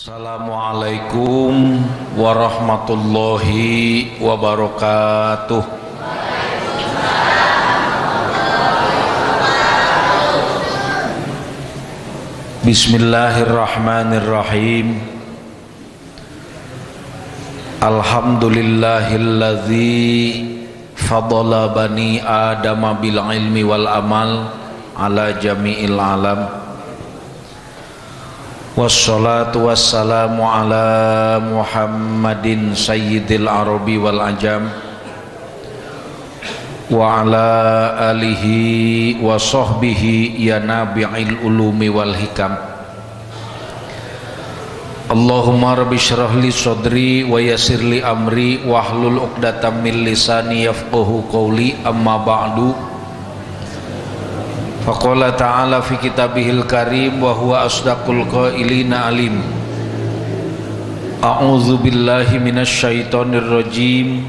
Assalamualaikum warahmatullahi wabarakatuh. Bismillahirrahmanirrahim. Alhamdulillahilladzi fadala bani adama bil ilmi wal amal ala jami'il alam. Wassalatu wassalamu ala Muhammadin sayyidil arabi wal ajam wa ala alihi wa sahbihi ya nabi'il ulumi wal hikam. Allahumma rabbi syrah li sadri wa yassir li amri wahlul 'uqdatam min lisani yafqahu qawli. Amma ba'du. Faqala ta'ala fi kitabihil karim wa huwa asdaqul qailina alim. A'udzu billahi minasy syaithanir rajim.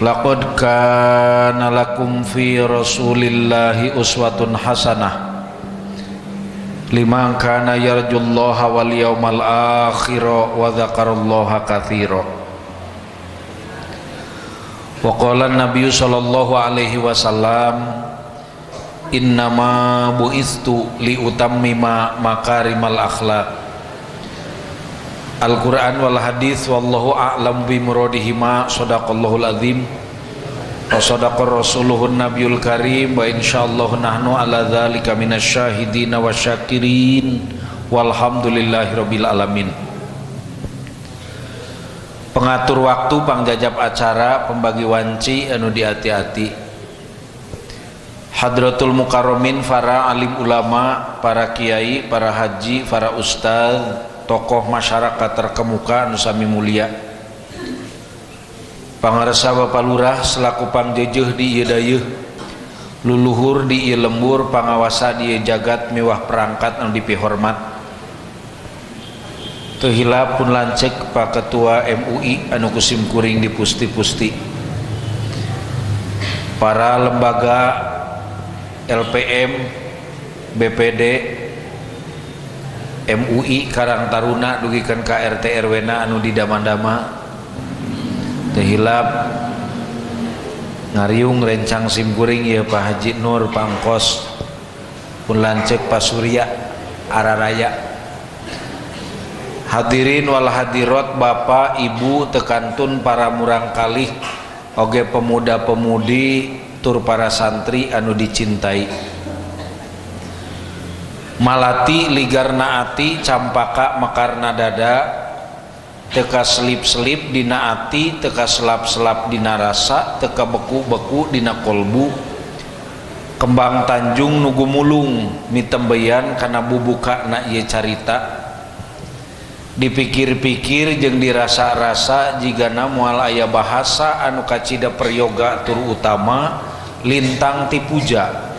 Laqad kana lakum fi rasulillahi uswatun hasanah liman kana yarjullaha wal yawmal akhir wa dzakarallaha katsira. Wa qala an-nabiy sallallahu alaihi wasallam, innama bu'istu liutammima makarimal akhlaq. Al-Quran wal hadis, wallahu a'lam bi muradihima. Shadaqallahul azim wa sadaqa rasuluhun nabiyul karim. Wa insyaallah nahnu ala dzalika minasyahidin wasyakirin. Walhamdulillahirabbil alamin. Pengatur waktu, pangjajab acara, pembagi wanci anu diati-ati, Hadratul Mukarromin, para alim ulama, para kiai, para haji, para ustaz, tokoh masyarakat terkemuka anu sami mulia, pangarsa Bapak Lurah selaku pangjejeuh di ieu dayeuh, luluhur di ieu lembur, pangawasa di ieu jagat mewah perangkat anu dipihormat. Teu hilap pun lanceuk Pak Ketua MUI anu kusim kuring dipusti-pusti, para lembaga LPM, BPD, MUI Karang Taruna dugikan ka RT RW na anu di dama-dama. Teu hilap ngariung rencang simkuring ya Pak Haji Nur Pangkos, pun lanceuk Pak Surya Araraya. Hadirin wal hadirat, bapak ibu tekantun para murangkalih oge pemuda-pemudi tur para santri anu dicintai. Malati ligarna ati, campaka mekarna dada, teka selip-selip dina ati, teka selap-selap dina rasa, teka beku-beku dina kolbu. Kembang Tanjung nugu mulung mitembeyan kana bubuka na ieu carita. Dipikir-pikir jeung dirasa-rasa jigana moal aya bahasa anu kacida peryoga tur utama lintang ti puja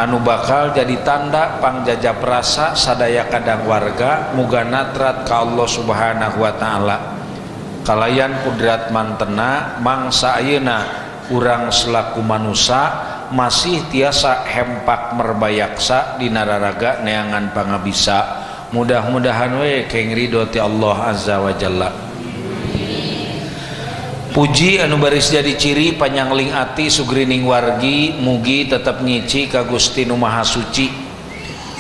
anu bakal jadi tanda pangjajab rasa sadaya kadang warga muga natrat ka Allah Subhanahu wa taala. Kalayan kudrat mantena mangsa ayeuna urang selaku manusa masih tiasa hempak merbayaksa dina raraga neangan pangabisa. Mudah-mudahan we keng ridho ti Allah Azza wa Jalla. Puji anu baris jadi ciri panyangling ati sugrining wargi mugi tetep ngici ka Gusti nu Maha Suci.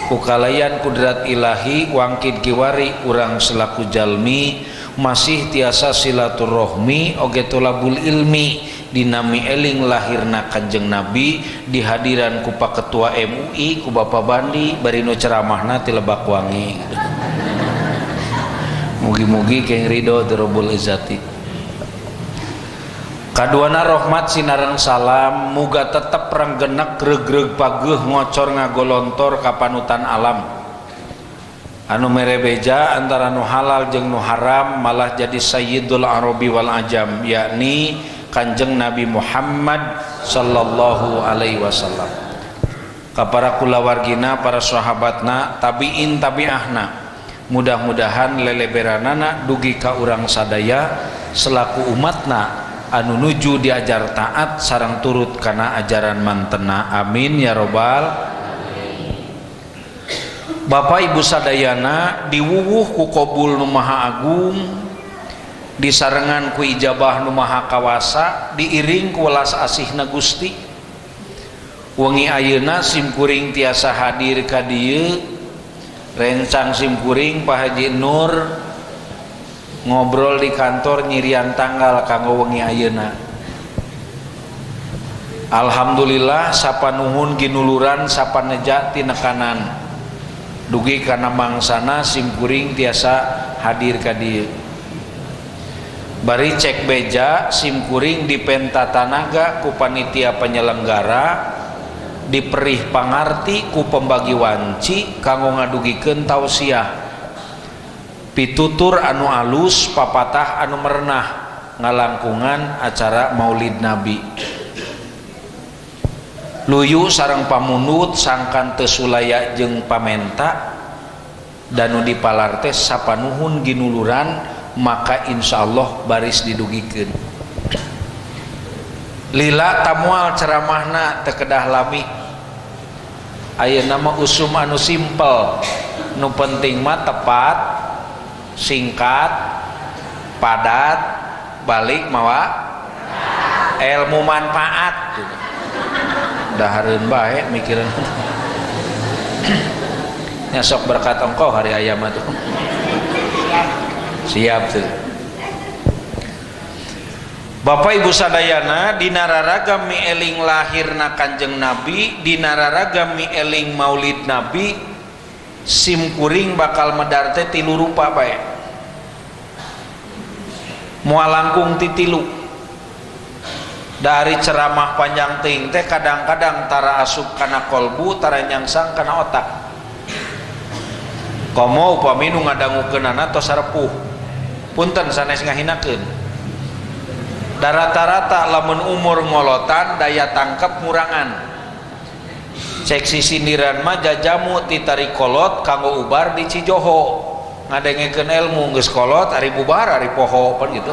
Kukalayan kudrat ilahi wangkid kiwari urang selaku jalmi masih tiasa silaturahmi oge tolabul ilmi dinami eling lahirna Kanjeng Nabi di hadiran ku Pak Ketua MUI ku Bapak Bandi bari nu ceramahna ti Lebak Wangi. Mugi-mugi keng ridho ti Rabbul Izzati. Kaduana rahmat sinareng salam muga tetep renggenek regreg pageuh ngocor ngagolontor ka panutan alam anu mere beja antara nu halal jeung nu haram malah jadi sayyidul arabi wal ajam, yakni Kanjeng Nabi Muhammad sallallahu alaihi wasallam. Ka para kulawargina, para sahabatna, tabiin tabiahna, mudah-mudahan leleberanana dugi ka urang sadaya selaku umatna anu nuju diajar taat sareng turut kana ajaran mantena. Amin ya robbal. Bapak Ibu sadayana diwuwuh ku qabul nu maha agung, disarengan ku ijabah nu maha kawasa, diiring ku welas asihna Gusti. Wengi ayeuna simkuring tiasa hadir ka dieu, rencang simkuring Pak Haji Nur ngobrol di kantor nyirian tanggal kanggo wengi ayeuna. Alhamdulillah sapanuhun ginuluran sapaneja tinekanan dugi kana mangsana simkuring tiasa hadir ka dieu. Bari cek beja simkuring dipenta tanaga ku panitia penyelenggara, diperih pangarti ku pembagi wanci kanggo ngadugikeun tausiah, pitutur anu alus, papatah anu merenah ngalangkungan acara Maulid Nabi. Luyu sareng pamunut sangkan teu sulaya jeung pamenta danu dipalar teh sapanuhun ginuluran, maka insyaallah baris didugikeun. Lila tamual ceramahna teu kedah lami. Ayeuna mah usum anu simpel, nu penting mah tepat, singkat, padat, balik mawa ilmu manfaat gitu. Dahareun bae mikiran. Nya sok berkat ongkoh hari ayam tuh. Siap tuh. Bapak Ibu sadayana dina raraga mieling lahirna Kanjeng Nabi, dina raraga mieling Maulid Nabi, simkuring bakal medar teh tilu rupa bae. Moal langkung ti tilu. Dari ceramah panjang teuing teh kadang-kadang tara asup kana kolbu, tara nyangsang kana otak. Komo upami nu ngadangukeunana tos sarepuh. Punten sanes ngahinakeun. Da rata-rata lamun umur ngolotan daya tangkep ngurangan. Cek sisindiran mah jajamu ti tari kolot kanggo ubar di Cijoho. Ngadengekeun ilmu geus kolot ari bubar ari poho pan gitu.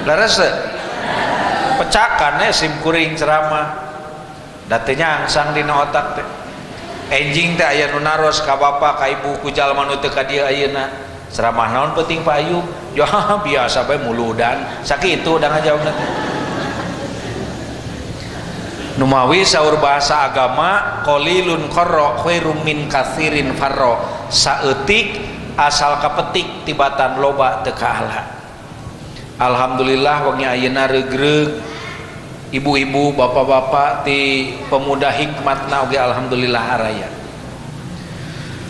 Leres teu? Pecakan ya simkuring ceramah da teu nyangsang dina otak teh. Enjing teh aya nu naros ka bapa ka ibu ku jalma nu teu ka dieu ayeuna. Ceramah naon penting Pak Ayub? Ya biasa bae muludan. Sakitu da ngajawabna teh. Numawi saur bahasa agama qalilun qarra khairum min katsirin farra. Saeutik asal kapetik tibatan loba teu kaala. Alhamdulillah wengi ayeuna regreg ibu-ibu, bapak-bapak ti pemuda hikmatna oge alhamdulillah araya.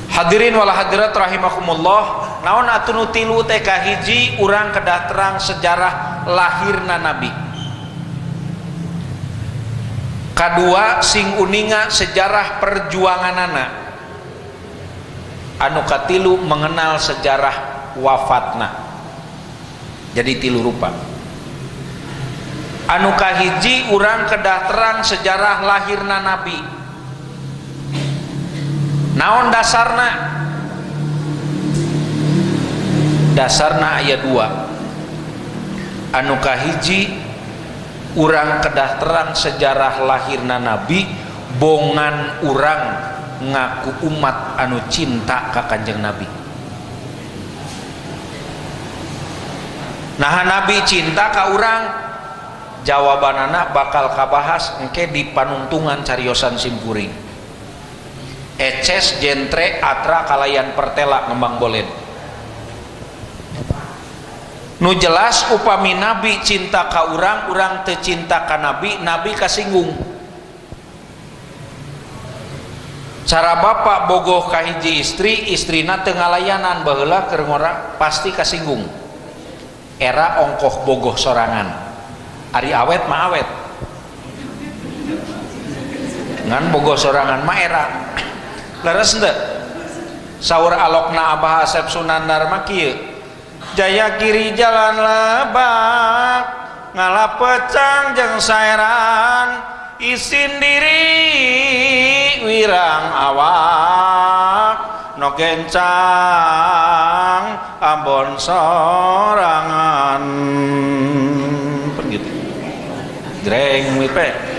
Hadirin wal hadirat rahimakumullah, naon atuh nu tilu teh kahiji urang kedah terang sejarah lahirna Nabi. Kadua sing uninga sejarah perjuanganana. Anu katilu mengenal sejarah wafatna. Jadi tilu rupa. Anu kahiji urang kedah terang sejarah lahirna Nabi. Naon dasarna? Dasarna aya dua. Anu kahiji urang kedah terang sejarah lahirna Nabi, bongan urang ngaku umat anu cinta ka Kanjeng Nabi. Nah Nabi cinta ka urang, jawabanana bakal kabahas engke di panungtungan cariosan simkuring. Eces jentre atra kalayan pertela ngembang bolen. Nu jelas upami Nabi cinta ka urang, urang teu cinta ka Nabi, Nabi kasinggung. Cara bapak bogoh ka hiji istri, istrina teu ngalayanan baheula keur ngora pasti kasinggung. Era ongkoh bogoh sorangan, ari awet mah awet, ngan bogoh sorangan mah era. Leres henteu? Saur alokna Abah Asep Sunandar mah kieu, jaya kiri jalan lebak ngalah pecang jeung saeran isin diri wirang awak no gencang ambon sorangan. Pun gitu jreng mipe.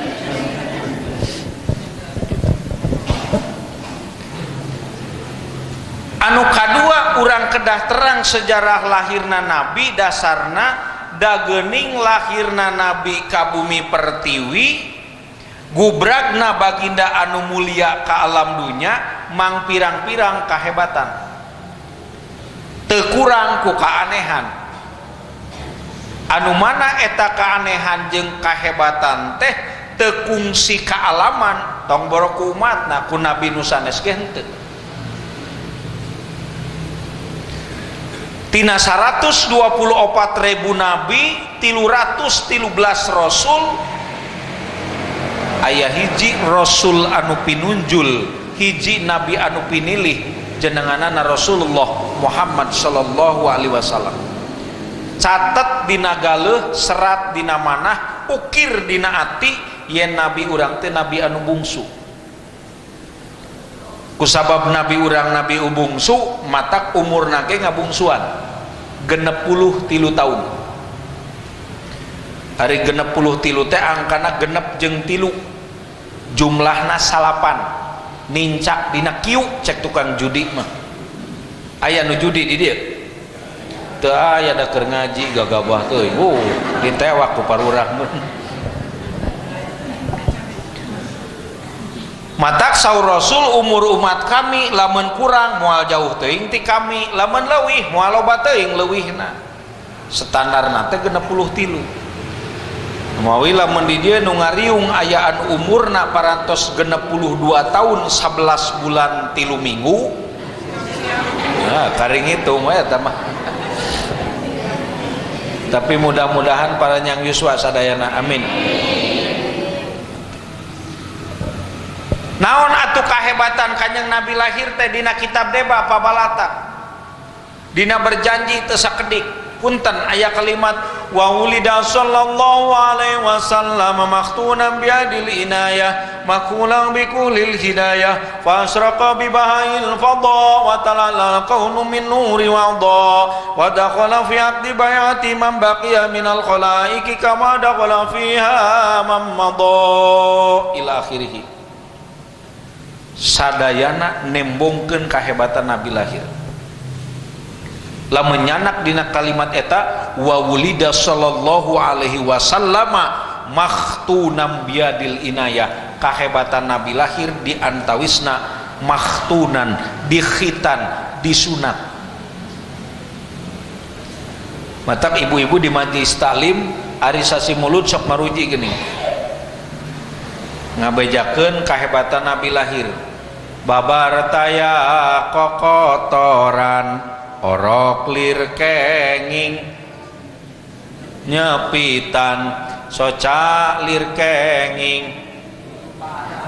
Urang kedah terang sejarah lahirna Nabi dasarna dagening lahirna Nabi ka bumi pertiwi gubragna baginda anu mulia ka alam dunya mang pirang-pirang kahebatan teu kurang ku kaanehan anu mana eta kaanehan jeung kahebatan teh teu kungsi kaalaman tong boro ku umatna ku nabi nu sanes ge henteu. Tina 124.000 nabi 313 rasul aya hiji rasul anu pinunjul hiji nabi anu pinilih jenenganana Rasulullah Muhammad sallallahu alaihi wasallam. Catet dina galeuh serat dina manah ukir dina ati yen nabi urang teh nabi anu bungsu. Kusabab nabi urang nabi bungsu matak umurna ge ngabungsuan 63 tahun. Ari 63 teh angkana genep jeung 3 jumlahna 9 nincak dina kiu cek tukang judi mah. Aya nu judi di dieu teu aya da keur ngaji gagabah teuing ditewak ku parurah. Matak saur Rasul umur umat kami lamun kurang moal jauh teuing ti kami lamun leuwih moal loba teuing leuwihna. Standarna teh 63. Mawi lamun di dieu nu ngariung ayaan umurna parantos 62 tahun 11 bulan 3 minggu. Nah, karing hitung we eta mah. Tapi mudah-mudahan para nyang yuswa sadayana amin. Naon atuh kahebatan Kanjeng Nabi lahir teh dina kitab deba pabalata. Dina berjanji teu sakedik. Punten aya kalimat wa wulida sallallahu alaihi wasallam makhtunan bi adil inayah makulang bi kulil hidayah fa asraqa bi baha'il fadha wa talala kaunu min nuri wa dha wa dakhala fi aqdi bai'ati man baqiya minal khalaiki kama dakhala fiha man madha ila akhirih. Sadayana nembongkeun kahebatan Nabi lahir. Lamun nyanak dina kalimat eta wa wulida sallallahu alaihi wasallama makhtunam biadil inayah, kahebatan Nabi lahir di antawisna makhtunan dikhitan disunat. Matak ibu-ibu di majelis taklim ari sasi mulut sok maruji gini ngabejakeun kahebatan Nabi lahir. Babar taya kokotoran orok lir kenging nyepitan soca lir kenging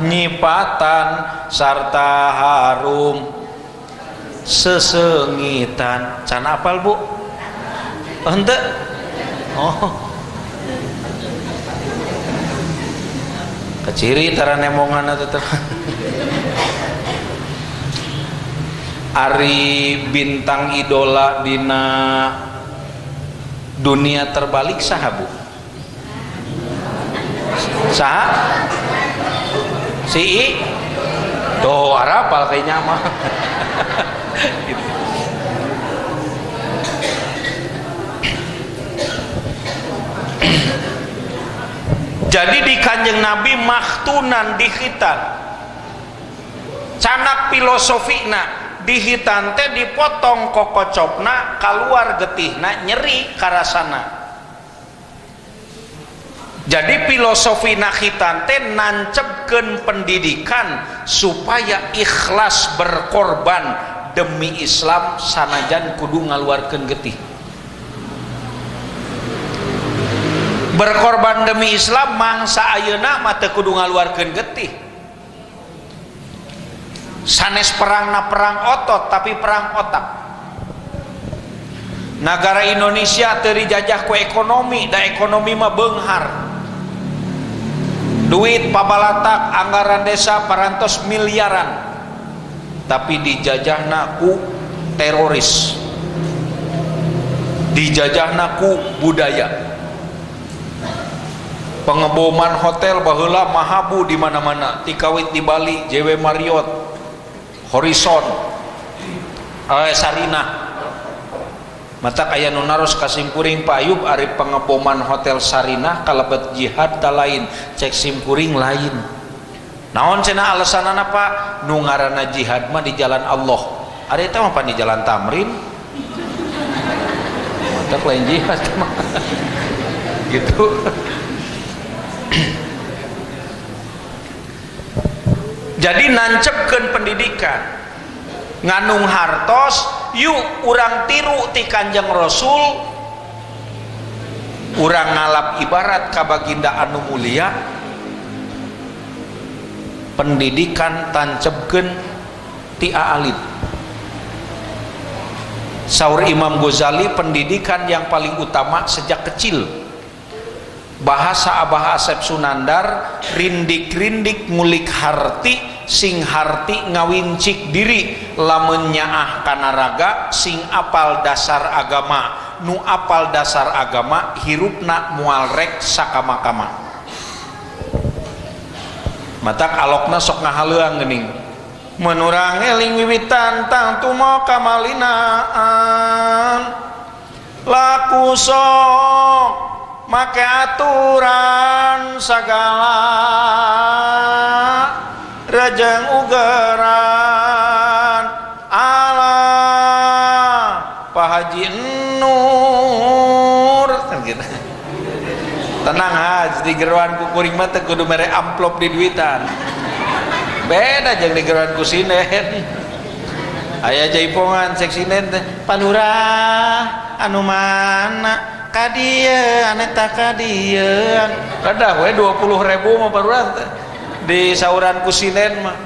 nyipatan sarta harum sesengitan. Can apal bu? Henteu? Oh, keciri tara nemongan atuh. Ari bintang idola dina dunia terbalik saha bu? Saha? Si I? Tuh arapal kayaknya mah. Gitu. Jadi di Kanjeng Nabi makhtunan dikhitan. Canak filosofina dihitan teh dipotong kokocopna kaluar getihna nyeri karasana. Jadi filosofi nakhitan teh nancepkeun pendidikan supaya ikhlas berkorban demi Islam sanajan kudu ngaluarkeun getih. Berkorban demi Islam mangsa ayeuna mah teu kudu ngaluarkeun getih. Sanes perangna perang otot tapi perang otak. Negara Indonesia teu dijajah ku ekonomi, da ekonomi mah beunghar. Duit pabalatak anggaran desa parantos miliaran. Tapi dijajahna ku teroris. Dijajahna ku budaya. Pengeboman hotel baheula mahabu di mana-mana, tikawit di Bali, JW Marriott, Horizon, Sarinah. Matak aya nu naros ka simkuring Pak Ayub ari pengeboman Hotel Sarinah kalebet jihad ta lain, cek simkuring lain. Naon cenah alasanana Pak? Nu ngaranna jihad mah di jalan Allah. Ari eta mah pan di jalan Tamrin. Matak lain jihad mah. Gitu. Jadi nancepkeun pendidikan. Nganung hartos yuk urang tiru ti Kanjeng Rasul, urang ngalap ibarat ka baginda anu mulia. Pendidikan tancepkeun ti aalit. Saur Imam Ghazali, pendidikan yang paling utama sejak kecil. Bahasa Abah Asep Sunandar, rindik-rindik ngulik harti, sing harti ngawincik diri, lamun nyaah kana raga sing apal dasar agama, nu apal dasar agama hirupna moal rek sakama-kama. Matak alokna sok ngahaleuang geuning. Menurang eling wiwitan tang tumo kamalinaan, laku sok make aturan sagala rejeng ugeran. Allah Pak Haji Nur kan gitu. Tenang Haj, di geroan ku kuring mah teu kudu mere amplop di duitan. Beda jeung di geroan ku sinden. Aya jaipongan cek sinden teh, Palurah anu mana ka dieu aneta ka dieu. Kadah we 20.000 mah palurah teh. Di sauran ku sinden mah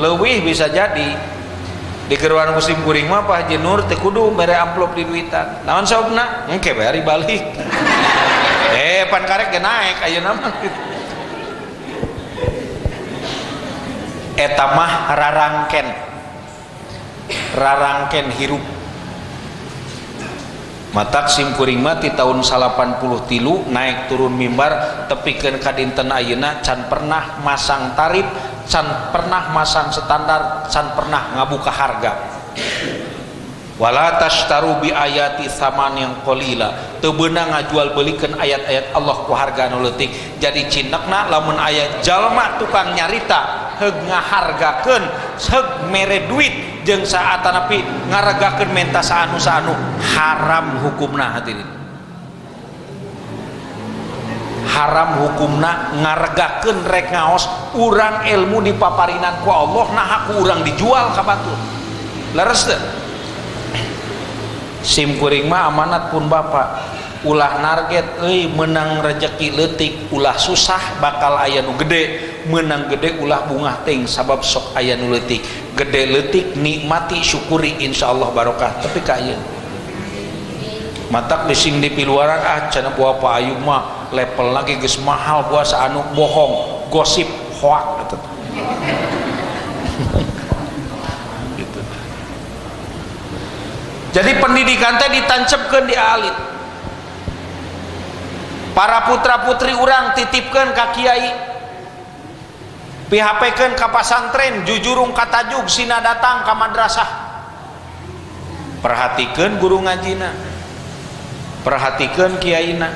leuwih bisa jadi. Di geroan ku simkuring mah Pak Haji Nur teu kudu mere amplop di duitan. Naon sababna? Engke we ari balik. Pan karek ge naek ayeuna mah. Eta mah rarangken. Rarangken hirup. Matak simkuring mah ti tahun 83 naik turun mimbar tepikeun ka dinten ayeuna can pernah masang tarif, can pernah masang standar, can pernah ngabuka harga. Wala tashtaru bi ayati thamanin qalila, teu beunang ngajual belikeun ayat-ayat Allah ku harga anu leutik. Jadi cinekna lamun aya jalma tukang nyarita heug ngahargakeun, heug mere duit jeung saatanapi ngaregakeun menta saanu-saanu, haram hukumna hadirin. Haram hukumna ngaregakeun rek ngaos urang ilmu dipaparinan ku Allah, nah ku urang dijual ka batur. Leres teu? Sim kuring mah amanat pun bapak, ulah narget euy menang rejeki leutik, ulah susah bakal aya nu gede, menang gede ulah bungah ting sabab sok aya nu leutik. Gede leutik nikmati syukuri insyaallah barokah. Tapi ka ayeuna matak bising di piluaran ah cenah buah Pak Ayub mah level lagi geus mahal buah saanu bohong, gosip, hoak gitu. Gitu. Jadi pendidikan teh ditancepkeun di alit. Para putra-putri urang titipkeun ka kiai, PHP-keun ka pasantren, jujurung ka tajuk sina datang ka madrasah. Perhatikeun guru ngajina, perhatikeun kiaina.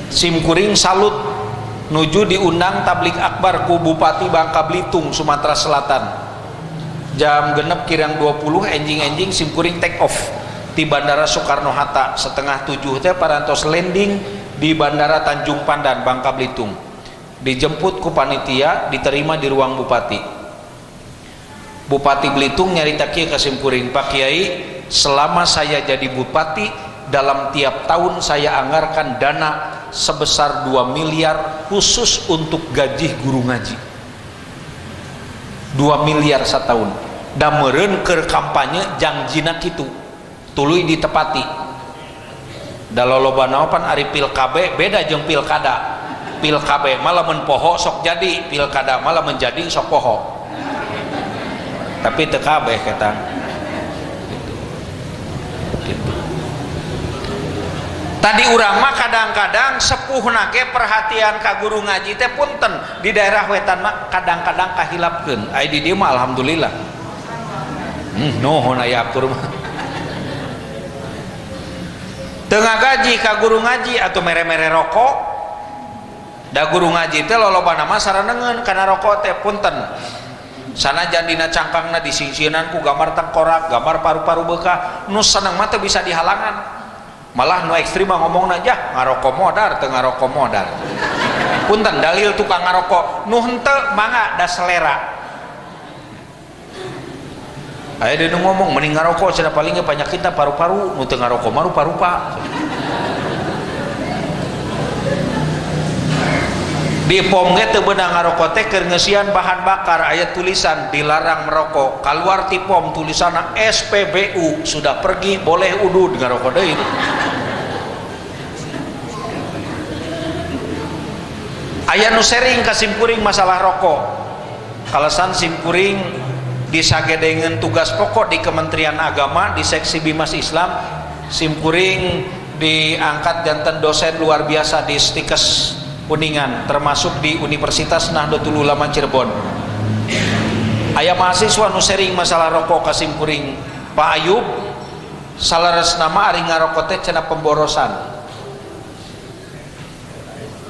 Simkuring salut nuju diundang tablik akbar ku Bupati Bangka Belitung Sumatera Selatan. Jam genep kirang 20 enjing-enjing simkuring take off di Bandara Soekarno Hatta, 6:30 teh parantos landing di Bandara Tanjung Pandan Bangka Belitung. Dijemput ku panitia, diterima di ruang bupati. Bupati Belitung nyarita kieu ka simkuring, Pak Kiai, selama saya jadi bupati dalam tiap tahun saya anggarkan dana sebesar 2 miliar khusus untuk gaji guru ngaji. 2 miliar setahun. Da meureun keur kampanye jangjina kitu. Tuluy ditepati. Da lolobana pan ari pil KB beda jeung pilkada. Pil KB mah lamun poho sok jadi, pilkada mah lamun jadi sok poho. Tapi teu kabeh eta. Gitu. Gitu. Tadi urang mah kadang-kadang sepuhna ge perhatian ka guru ngaji teh punten di daerah wetan mah kadang-kadang kahilapkeun. Ai di dieu mah alhamdulillah. Nuhun aya akur mah. Teu ngagaji ka guru ngaji atau mere-mere rokok. Da guru ngaji teh lolobana mah saranengeun kana rokok teh punten. Sanajan dina cangkangna disingsieunan ku gambar tengkorak, gambar paru-paru beukah, nu seneng mah teu bisa dihalangan. Malah nu ekstrim mah ngomongna jah ngarokok modar teu ngarokok modar. Punten dalil tukang ngarokok, nu henteu mangga da selera. Aya deui nu ngomong mending ngarokok cenah paling ge panyakitna paru-paru, nu teu ngarokok mah rupa-rupa. Di pom ge teu beunang ngarokok teh keur ngeusian bahan bakar, aya tulisan dilarang merokok. Kaluar ti pom tulisanna SPBU, sudah pergi boleh udud ngarokok deui. Aya nu sering ka simkuring masalah rokok. Kalasan simkuring disagedengeun tugas pokok di Kementerian Agama di Seksi Bimas Islam, simkuring diangkat janten dosen luar biasa di Stikes Kuningan, termasuk di Universitas Nahdlatul Ulama Cirebon. Aya mahasiswa nu sering masalah rokok ka simkuring, Pak Ayub salares nama ari ngarokok teh cenah pemborosan.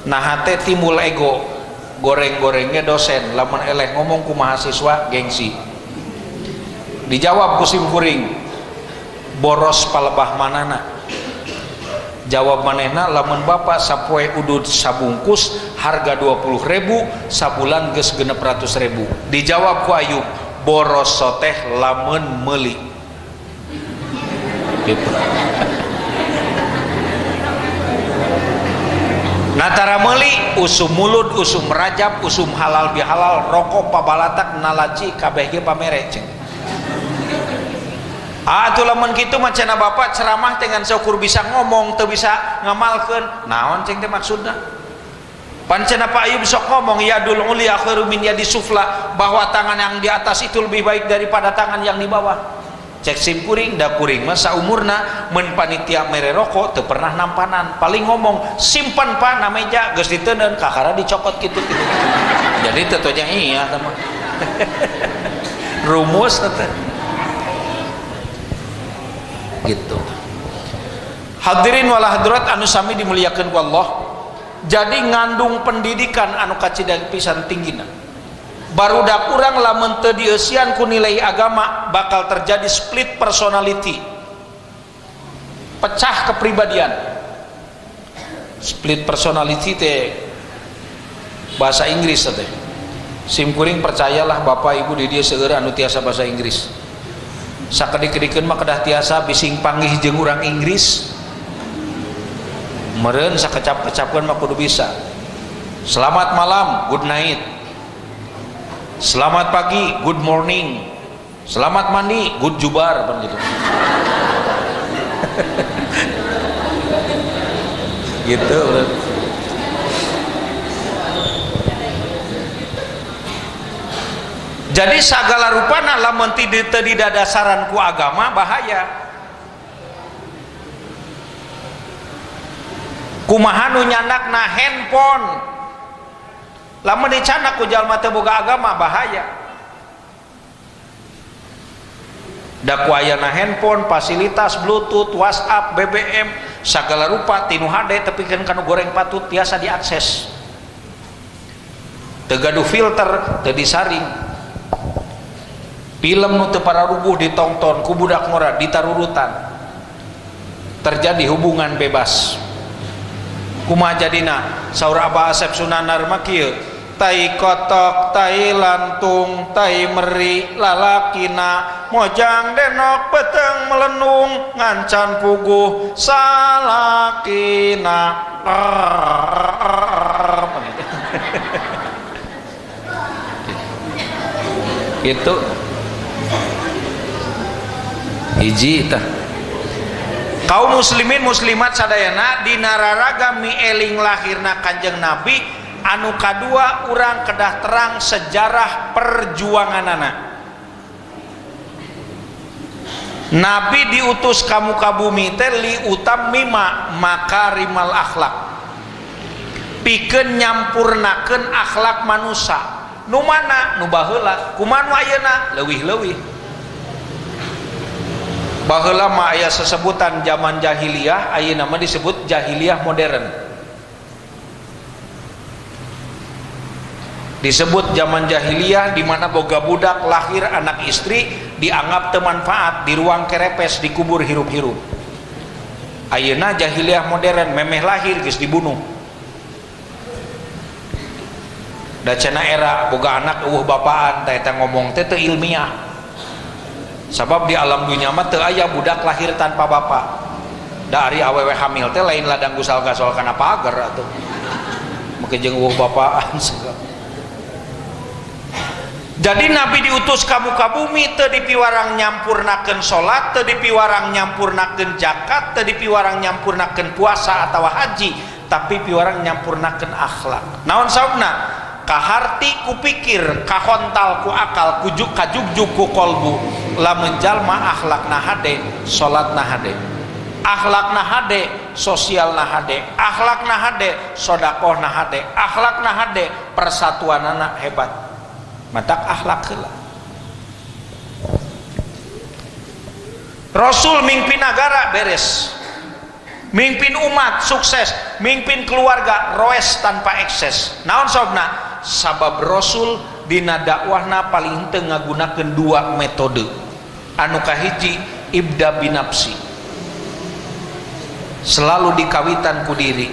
Nah teh timbul ego, goreng-gorengnya dosen, lamun eleh ngomong ku mahasiswa gengsi. Dijawab ku simkuring, boros palebah manana. Jawab manehna lamun bapak sapoe udud sabungkus harga 20.000 sabulan geus 600.000. Dijawab ku Ayub, boros soteh lamun meuli. Gitu. Natara meuli usum mulud, usum rajab, usum halal bihalal, rokok pabalatak nalaci kabeh ge pamere ceng. Atuh lamun kitu mah cenah bapak ceramah dengan syukur bisa ngomong teu bisa ngamalkeun. Naon ceng teh maksudna? Pan cenah Pak Ayub sok ngomong yadul ulya khairu min yadi sufla, bahwa tangan yang di atas itu lebih baik daripada tangan yang di bawah. Cek sim kuring da kuring mah saumurna mun panitia mere rokok teu pernah nampanan, paling ngomong simpan pak na meja geus diteuneun kakara dicokot kitu kitu. Jadi teu nya iya tah mah. Rumus teh. Gitu. Hadirin wal hadirat anu sami dimuliakeun ku Allah. Jadi ngandung pendidikan anu kacida pisan tinggina. Barudak urang lamun teu dieusian ku nilai agama bakal terjadi split personality. Pecah kepribadian. Split personality teh bahasa Inggris teh. Simkuring percayalah bapak ibu di dieu seueur anu tiasa bahasa Inggris. Sakedik-kedikeun mah kedah tiasa bising panggih jeung urang Inggris. Meureun sakecap-kecapkeun mah kudu bisa. Selamat malam, good night. Selamat pagi, good morning. Selamat mandi, good jubar, pan gitu. Gitu. Jadi sagala rupana lamun teu didadasaran ku agama bahaya. Kumaha nu nyandakna handphone lamun dicandak ku jalma teu boga agama bahaya. Da ku ayana handphone, fasilitas Bluetooth, WhatsApp, BBM, sagala rupa tinu hade tepikeun ka nu goreng patut tiasa diakses. Teu gaduh filter, teu disaring. Film nu teu pararuguh ditongton ku budak ngora ditarurutan. Terjadi hubungan bebas. Kumaha jadina? Saur Abah Asep Sunanar mah kieu, tai kotok, tai lantung, tai meri lalakina, mojang denok peteng melenung, ngancan puguh salakina. Gitu. Hiji tah. Kaum muslimin muslimat sadayana dina raraga mieling lahirna Kanjeng Nabi anu kadua urang kedah terang sejarah perjuanganana. Nabi diutus ka muka bumi teh li utammima makarimal akhlak, pikeun nyampurnakeun akhlak manusa. Nu mana nu baheula, kumaha nu ayeuna leuwih-leuwih. Baheula mah aya sesebutan zaman jahiliyah, ayeuna mah disebut jahiliyah modern. Disebut zaman jahiliyah di mana boga budak lahir anak istri dianggap teu manfaat, di ruang kerepes, dikubur hirup-hirup. Ayeuna jahiliyah modern, memeh lahir geus dibunuh. Da cenah era boga anak eueuh bapaan, tah eta ngomong teh teu ilmiah. Sabab di alam dunya mah teu aya budak lahir tanpa bapak. Da ari awewe hamil teh lain ladang gusal gasol kana pagar atuh. Make jeung eueuh bapaan segala. Jadi Nabi diutus ka muka bumi teu dipiwarang nyampurnakeun salat, teu dipiwarang nyampurnakeun zakat, teu dipiwarang nyampurnakeun puasa atawa haji, tapi piwarang nyampurnakeun akhlak. Naon sababna? Kaharti ku pikir, kahontal ku akal, kujuk kajugjug ku kolbu. Lamun jalma akhlakna hade, salatna hade. Akhlakna hade, sosialna hade, akhlakna hade, sedekahna hade, akhlakna hade, persatuanana hebat. Matak akhlak heula. Rasul mingpin nagara beres, mingpin umat sukses, mingpin keluarga roes tanpa ekses. Naon sababna? Sabab Rasul dina dakwahna paling henteu ngagunakeun dua metode. Anu kahiji ibda binafsi, selalu dikawitan ku diri.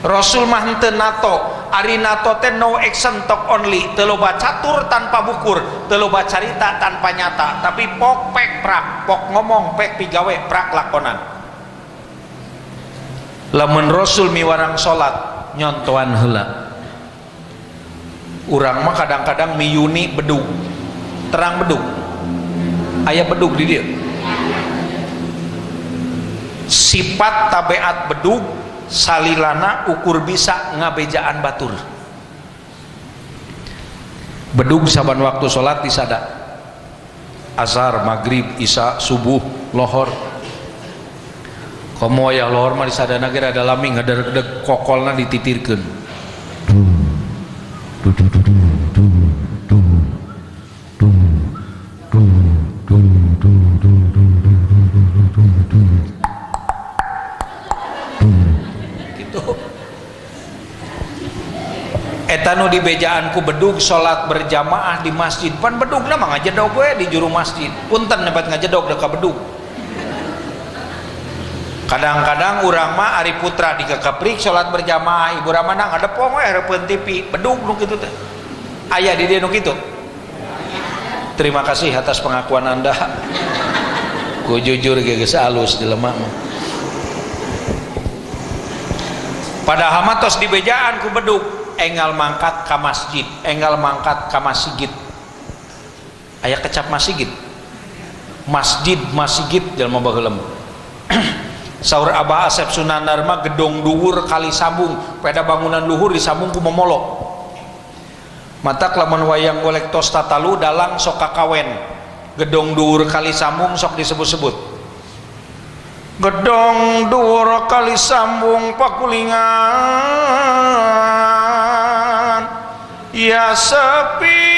Rasul mah henteu nato. Ari nato teh no action talk only, teu loba catur tanpa bukur, teu loba carita tanpa nyata, tapi pok pek prak, pok ngomong pek pigawe prak lakonan. Lamun Rasul miwarang salat nyontoan heula. Urang mah kadang-kadang miyuni bedug, terang bedug, aya bedug di dieu. Sifat tabiat bedug salilana ukur bisa ngabejaan batur. Bedug saban waktu salat disada, asar, maghrib, isya, subuh, lohor. Komo aya lohor mah disadana ge rada lami ngedeg-deg kokolna dititirkeun. Eta nu dibejaan ku bedug salat berjamaah di masjid, pan bedugna mah ngajedog we di juru masjid. Punten nebat ngajedog da ka bedug. Kadang-kadang urang mah ari putra di kekeprik salat berjamaah, ibu ramana ngadepong we hareupeun TV, bedug nu kitu teh. Aya di dieu nu kitu. Terima kasih atas pengakuan Anda. Ku jujur ge geus alus jelema mah. Padahal mah tos dibejaan ku bedug, enggal mangkat ka masjid, enggal mangkat ka masjid. Aya kecap masjid. Masjid, masjid jelema baheula. Saur Abah Asep Sunandar mah gedong dhuwur kali sambung, peda bangunan luhur disambung ku momolo. Matak lamun wayang golek tos tatalu dalang sok kakawen. Gedong dhuwur kali sambung sok disebut-sebut. Gedong dhuwur kali sambung pakulingan, ya sepi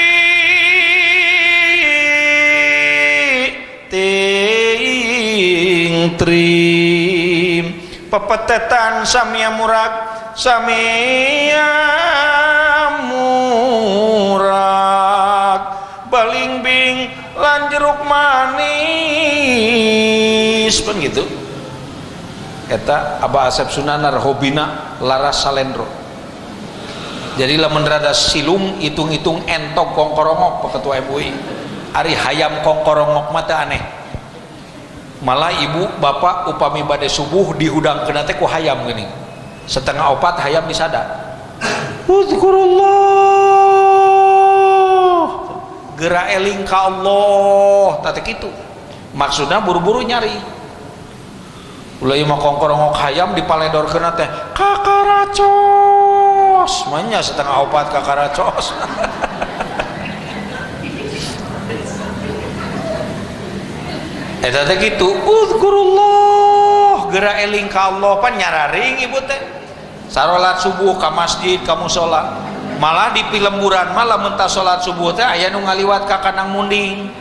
ting trim, pepetetan samia murag, samia murag, balingbing lan jeruk manis, pun gitu. Eta Abah Asep Sunandar hobina laras salendro. Jadi lamun rada silung hitung-hitung entok kongkorongok Pak Ketua MUI. Ari hayam kongkorongok mah teu aneh. Malah ibu bapak upami bade subuh dihudangkeun teh ku hayam geuning. 3:30 hayam disada. Uzkurullah. Geura eling ka Allah, tah teh kitu. Maksudna buru-buru nyari. Ulah ieu mah kongkorongok hayam dipaledorkeun teh kakaracos. Manya 3:30 kakaracos. Eta teh kitu, uzkurullah, geura eling ka Allah, pan nyararing ibu teh. Sarolat subuh ka masjid, ka musala. Malah di pilemburan mah lamun tah salat subuh teh aya nu ngaliwat ka kandang munding.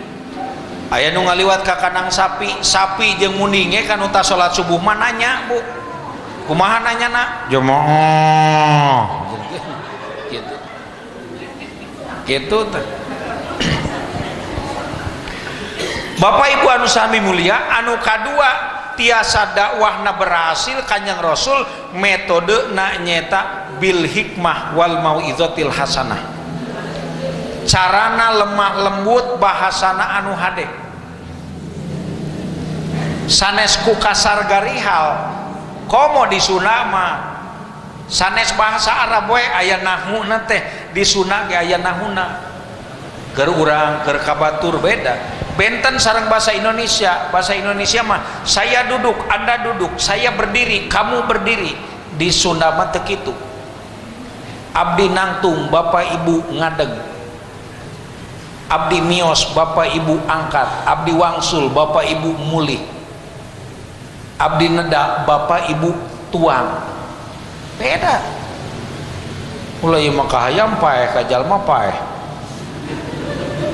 Aya nu ngaliwat ka kandang sapi, sapi jeung munding ge kanu tas salat subuh mah nanya, Bu. Kumaha nanyana? Jemaah. Gitu. Gitu teh. Bapak Ibu anu sami mulia, anu kadua tiasa dakwahna berhasil Kanjeng Rasul metode na nyeta bil hikmah wal mau'izatil hasanah. Carana lemah lembut, bahasana anu hade. Sanes ku kasar garihal, komo di Sunda mah sanes bahasa Arab we aya nahuna teh, di Sunda ge aya nahuna. Keur urang keur kabatur beda. Benten sareng bahasa Indonesia. Bahasa Indonesia mah saya duduk, Anda duduk, saya berdiri, kamu berdiri. Di Sunda mah teu kitu. Abdi nangtung, bapak ibu ngadeg. Abdi mios, bapak ibu angkat. Abdi wangsul, bapak ibu mulih. Abdi neda, bapak ibu tuang. Beda. Mulai mah kahayam paeh, ka jalma paeh.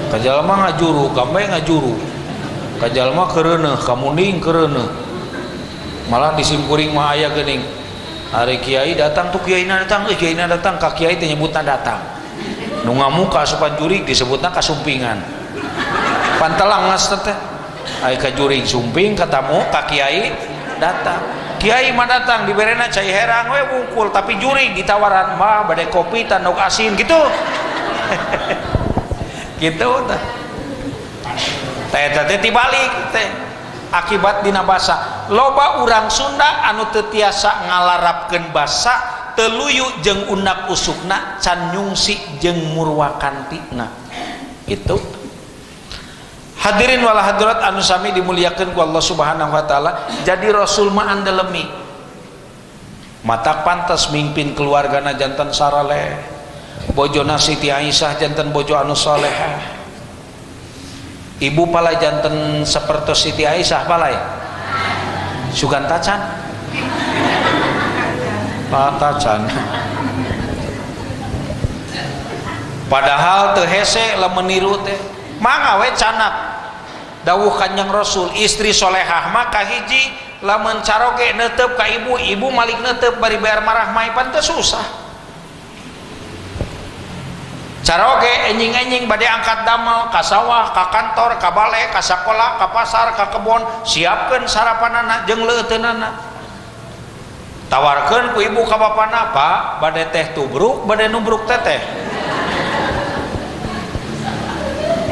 Ka jalma ngajuru, kambe ngajuru. Ka jalma keureuneuh, ka munding keureuneuh. Malah disimkuring mah aya geuning. Ari kiai datang tuh kiaina datang, euy kiaina datang, ka kiai teh nyebutna datang. Nu ngamuk ka asupan jurig disebutna kasumpingan. Pantelang ngas teh. Ai ka jurig sumping katamu ka kiai datang. Kiai mah datang diberena cai herang we wungkul, tapi jurig ditawaran mah bade kopi tanduk asin gitu. Gitu teh. Teh teh tibalik teh. Akibat dina basa. Loba urang Sunda anu teu tiasa ngalarapkeun basa, teu luyu jeung undak usukna, can nyungsi jeung murwakantina. Gitu. Hadirin wal hadirat anu sami dimuliakeun ku Allah Subhanahu wa taala. Jadi Rasul mah andelemi. Matak pantes mimpin keluargana janten saraleh. Bojona Siti Aisyah janten bojo anu salehah. Ibu palai janten sapertos Siti Aisyah palai. Sugan tacan. Tacan. Padahal teu hese lamun niru teh. Mangga we canak dawuh Kanjeng Rasul, istri solehah mah kahiji lamun caroge neuteup ka ibu, ibu malik neuteup bari bayar marah mah pan teu susah. Caroge enjing-enjing bade angkat damel ka sawah, ka kantor, ka bale, ka sakola, ka pasar, ka kebon, siapkeun sarapanana jeung leuteunana. Tawarkeun ku ibu ka bapana, Pak, bade teh tubruk, bade nubruk teteh.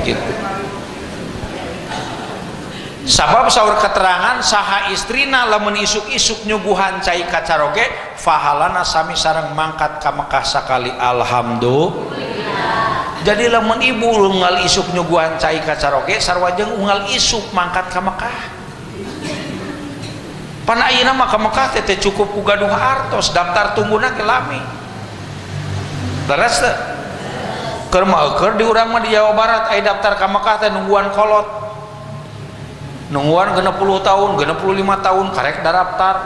Gitu. Sabab saur keterangan saha istrina lamun isuk-isuk nyuguhan cai ka caroge fahalana sami sareng mangkat ka Mekah sakali, alhamdulillah. Jadi lamun ibu unggal isuk nyuguhan cai ka caroge sarua jeung unggal isuk mangkat ka Mekah. Pan ayeuna mah ka Mekah teh cukup ku gaduh artos, daftar tungguna ke lami. Leres teu? Keur mah keur di urang mah di Jawa Barat aya daftar ka Mekah teh nungguan kolot. Nungguan 60 tahun, 65 tahun karek daftar.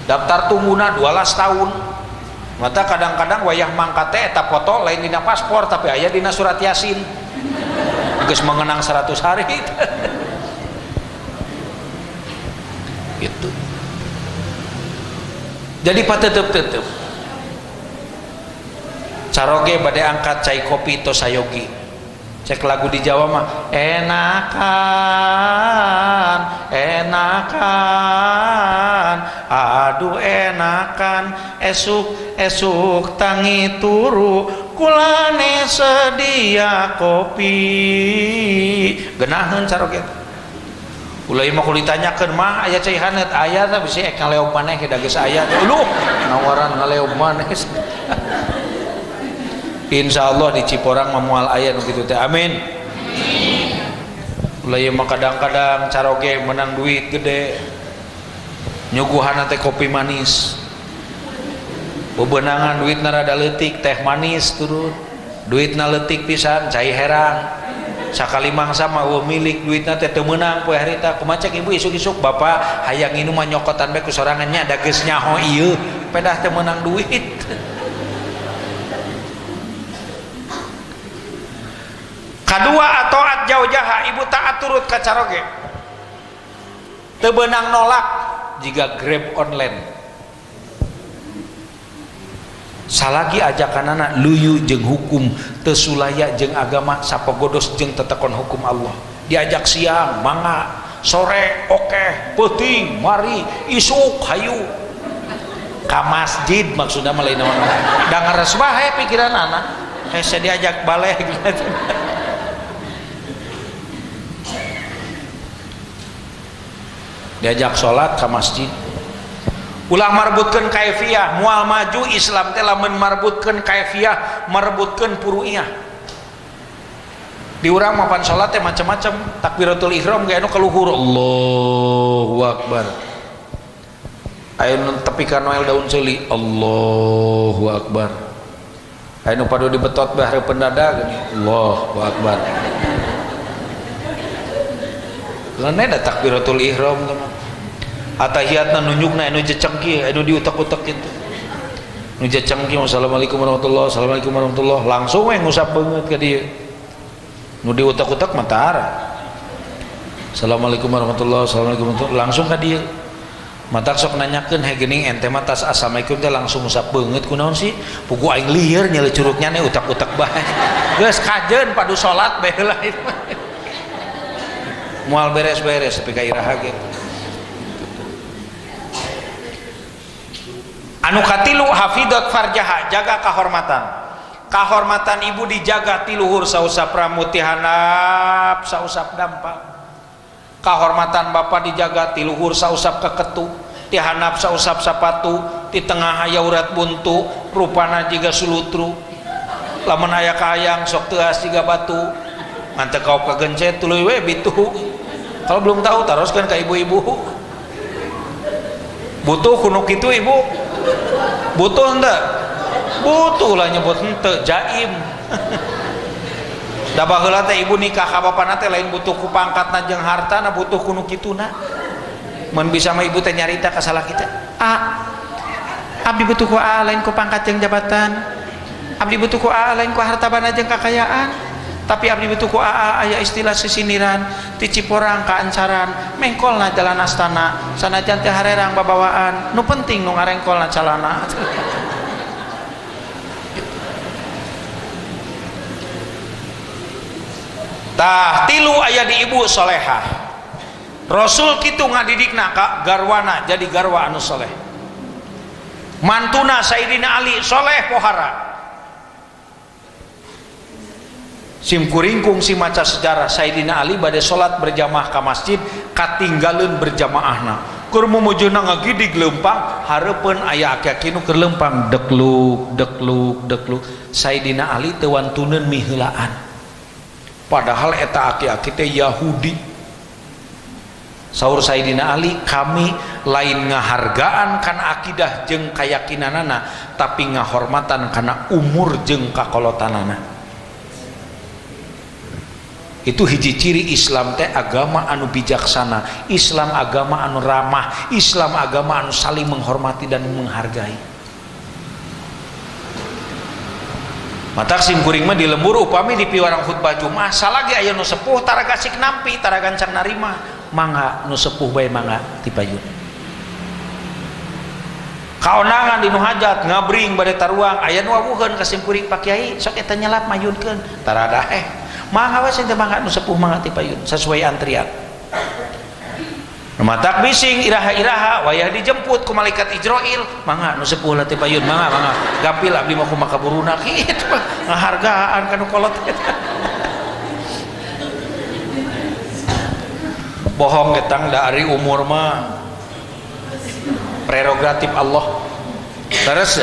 Daftar tungguna 12 tahun. Mata kadang-kadang wayah mangkat teh eta foto lain dina paspor tapi aya dina surat Yasin. Geus mengenang 100 hari. Gitu. Jadi patetep-tetep. Caroge bade angkat cai kopi to sayogi. Cek lagu di Jawa mah enakan, enakan, aduh enakan, esuk esuk tangi turu, kulane sedia kopi. Genaheun caroge. Ulah mah kudu ditanyakeun mah aya cai haneut aya tah bisi ek ngaleob maneh da geus aya. Luh, nawaran ngaleob maneh. Insyaallah di Ciporang mah moal aya nu kitu teh. Amin. Ulah ieu mah kadang-kadang caroge menang duit gede. Nyuguhana teh kopi manis. Bebenangan duitna rada leutik teh manis turut. Duitna leutik pisan cai herang. Sakali mangsa mah eueuh milik duitna teh teu meunang poe harita. Kumaha cek ibu isuk-isuk bapak hayang nginum mah nyokotan bae ku sorangan nya da geus nyaho ieu pedah teu meunang duit. Kadua atoat Taat jauh-jaha, ibu taat turut ka caroge. Teu beunang nolak jika Grab online. Salagi ajakanana luyu jeung hukum, teu sulaya jeung agama, sapogodos jeung tetekon hukum Allah. Diajak siang mangga, sore oke, peuting mari, isuk hayu. Ka masjid maksudna mah lain naon. Da ngares bae pikiranana. Hese diajak baleh gitu. Diajak sholat ke masjid, ulah marbutkeun kaifiah, moal maju Islam teh lamun marbutkeun kaifiah, marbutkeun puruiah. Di urang mapan sholat teh macam-macam, takbiratul ihram ge anu kaluhur Allahu akbar, aya nu tepi ka noel daun seuli Allahu akbar, aya nu padu dibetot bae hareupeun dada geuning Allahu akbar. Lain da takbiratul ihram teman. Atahiyatna nunjukna anu jecengki, anu diutek-utek gitu. Nu jecengki assalamualaikum warahmatullahi, assalamualaikum warahmatullahi, langsung we ngusap beungeut ka dieu. Nu diutek-utek mah tara. Assalamualaikum warahmatullahi, assalamualaikum warahmatullahi, langsung ka dieu. Matak sok nanyakeun he geuning ente mah tas assalamualaikum teh langsung ngusap beungeut kunaon sih? Pugu aing lieur nyele curugnya nih utak-utak bae. Geus kajeun padu salat bae heula itu. Mual beres-beres tapi ka iraha ge. Anu katilu hafidot farjaha, jaga kahormatan. Kahormatan ibu dijaga tiluhur sausap rambut tihanap sausap dampak. Kahormatan bapak dijaga tiluhur sausap keketu tihanap sausap sapatu, di tengah aya urat buntu rupana jiga sulutru, lamun aya kahayang sok teuas jiga batu, ngan teu kaop kagencet tuluy we bitu. Kalau belum tahu taroskeun ka ibu-ibu. Butuh kuno kitu ibu? Butuh henteu? Butuh lah nyebut henteu jaim. Da baheula teh ibu nikah ka bapana teh lain butuh ku pangkatna jeung hartana, butuh kuno kituna. Mun bisa mah ibu teh nyarita ka salah kita. A, abdi butuh ku A lain ku pangkat jeung jabatan. Abdi butuh ku A lain ku harta bana jeung kakayaan. Tapi abdi butuh ku AA aya istilah sisiniran ti Ciporang ka Ancaran mengkolna jalan astana sanajan teu harerang babawaan nu penting nu ngarengkolna calana. Tah tilu aya di ibu solehah. Rasul kitu ngadidikna ka garwana jadi garwa anu soleh. Mantuna Sayyidina Ali soleh pohara. Sim kuringkung si maca sejarah Sayyidina Ali bade salat berjamaah ka masjid katinggaleun berjamaahna. Keur mumujuna ngagidig leumpang hareupeun aya aki-aki nu keur leumpang dekluk dekluk dekluk. Sayyidina Ali teu wantuneun miheulaan. Padahal eta aki-aki teh Yahudi. Saur Sayyidina Ali, kami lain ngahargaan kana akidah jeung kayakinanana, tapi ngahormatan kana umur jeung kakolotanana. Itu hiji ciri Islam teh agama anu bijaksana, Islam agama anu ramah, Islam agama anu saling menghormati dan menghargai. Matak sim kuring mah di lembur upami di piwarang khutbah Jumat salagi aya nu sepuh tara gasik nampi tara gancang narima, mangga nu sepuh bae mangga ti payun. Kaonangan di nu hajat ngabring bade taruang aya nu wawuheun ka sim kuring Pak Kiai sok eta nyelap mayunkeun tara daeh. Mangga we sing teh mangga nu sepuh mangga ti payun sesuai antrian. Matak bising iraha-iraha wayah dijemput ku malaikat Ijroil mangga nu sepuh lah ti payun mangga mangga gampil abdi mah kumaha kaburuna kitu ngahargaan ka nu kolot eta. Bohong getang da ari umur mah prerogatif Allah. Terus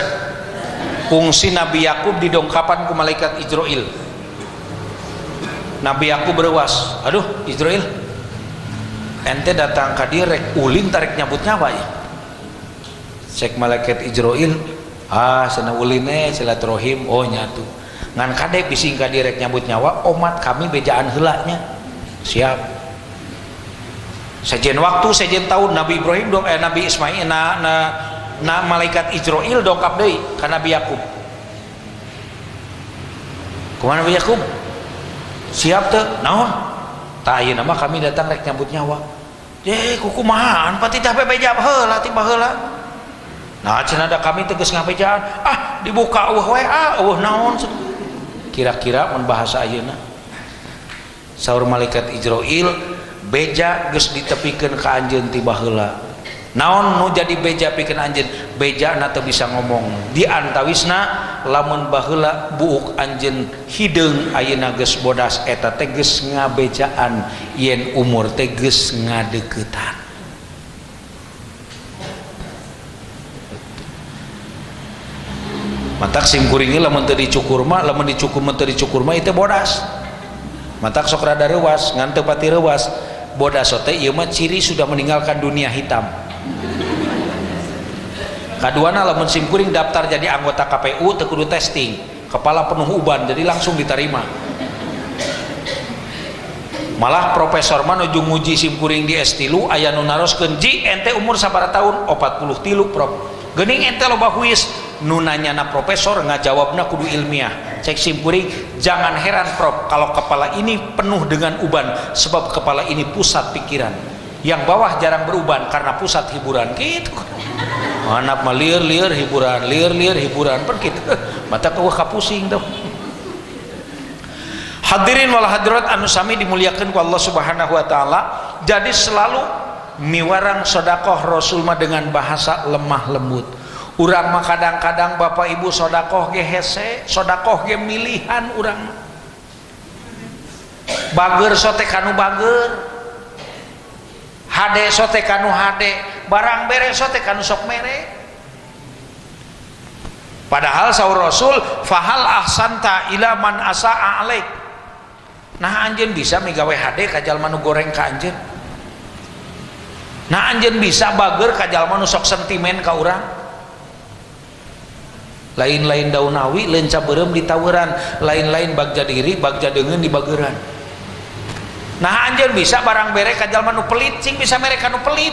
fungsi Nabi Yakub didongkapan ku malaikat Ijroil. Nabi Yakub berwas, aduh Ijroil, ente datang ka dieu rek ulin tarik nyabut nyawa ya. Cek malaikat Ijroil, ah cenah uline silaturahim, oh nyatu. Ngan kade bising ka dieu rek nyabut nyawa, omat kami bejaan heula nya. Siap. Sejen waktu, sejen tahun Nabi Ibrahim dong, Nabi Ismail, na malaikat Ijroil dongkap deui ka Nabi Yakub. Kumaha Nabi Yakub? Siap teu? Naon? Tah ayeuna mah kami datang rek nyambut nyawa. Ye kukumahaan pati tah bebeja baheula ti baheula. Nah cenah da kami teh geus ngabejaan, ah dibuka eueuh WA eueuh naon. Kira-kira mun bahasa ayeuna. Saur malaikat Ijroil beja geus ditepikeun ka anjeun ti baheula. Naon nu jadi beja pikeun anjeun? Bejana teu bisa ngomong. Di antawisna lamun baheula buuk anjeun hideung ayeuna geus bodas eta teh geus ngabejaan yen umur teh geus ngadeuketan. Matak sim kuring lamun teu dicukur mah, lamun dicukur mah teu dicukur mah ieu teh bodas. Matak sok rada reuwas, ngan teu pati reuwas. Bodas teh ieu mah ciri sudah meninggalkan dunia hitam. Kaduana lamun sim kuring daftar jadi anggota KPU teu kudu testing, kepala penuh uban jadi langsung diterima. Malah profesor mah nuju nguji sim kuring di S3 aya nu naroskeun, "Ji, ente umur sabaraha tahun?" 43, Prof. Geuning ente loba huis, nu nanyana profesor ngajawabna kudu ilmiah. Cek sim kuring, "Jangan heran Prof kalau kepala ini penuh dengan uban, sebab kepala ini pusat pikiran. Yang bawah jarang beruban karena pusat hiburan." Gitu. Anak mah lieur-lieur hiburan, lieur-lieur hiburan, per gitu. Mata keueuh kapusing tuh. Hadirin wal hadirat anu sami dimuliakeun ku Allah Subhanahu wa taala. Jadi selalu miwarang sedekah Rasul mah dengan bahasa lemah lembut. Urang mah kadang-kadang bapak ibu sedekah ge hese, sedekah ge milihan urang mah. Bager sote kanu bager. Hade sote kanu hade, barang bere sote kanu sok mere. Padahal saur Rasul fahal ahsanta ila man asaa alaik. Nah anjeun bisa migawe hade ka jalma nu goreng ka anjeun. Nah anjeun bisa bager ka jalma nu sok sentimen ka urang. Lain-lain daun awi leunca beureum ditaweran, lain-lain bagja diri bagja deungeun dibageran. Nah anjeun bisa barang bere ka jalma nu pelit, cing bisa mere ka nu pelit.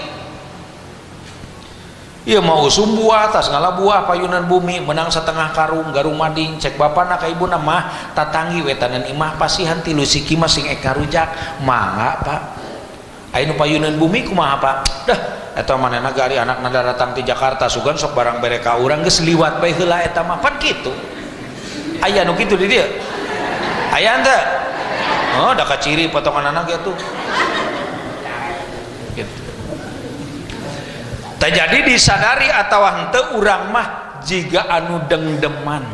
Ieu mah usum buah tas ngala buah payunan bumi menang setengah karung garung mading cek bapana ka ibuna mah tatanggi wetanan imah pasihan tilu siki mah sing ek ngarujak mangga Pak. Aya nu payunan bumi kumaha Pak? Dah eta manehna gari anakna daratang ti Jakarta sugan sok barang bere ka urang geus liwat bae heula eta mah pan kitu. Aya nu kitu di dieu? Aya henteu? Oh, da kaciri potongan anak gitu. Gitu. Terjadi disadari atau henteu urang mah jiga anu dengdeman.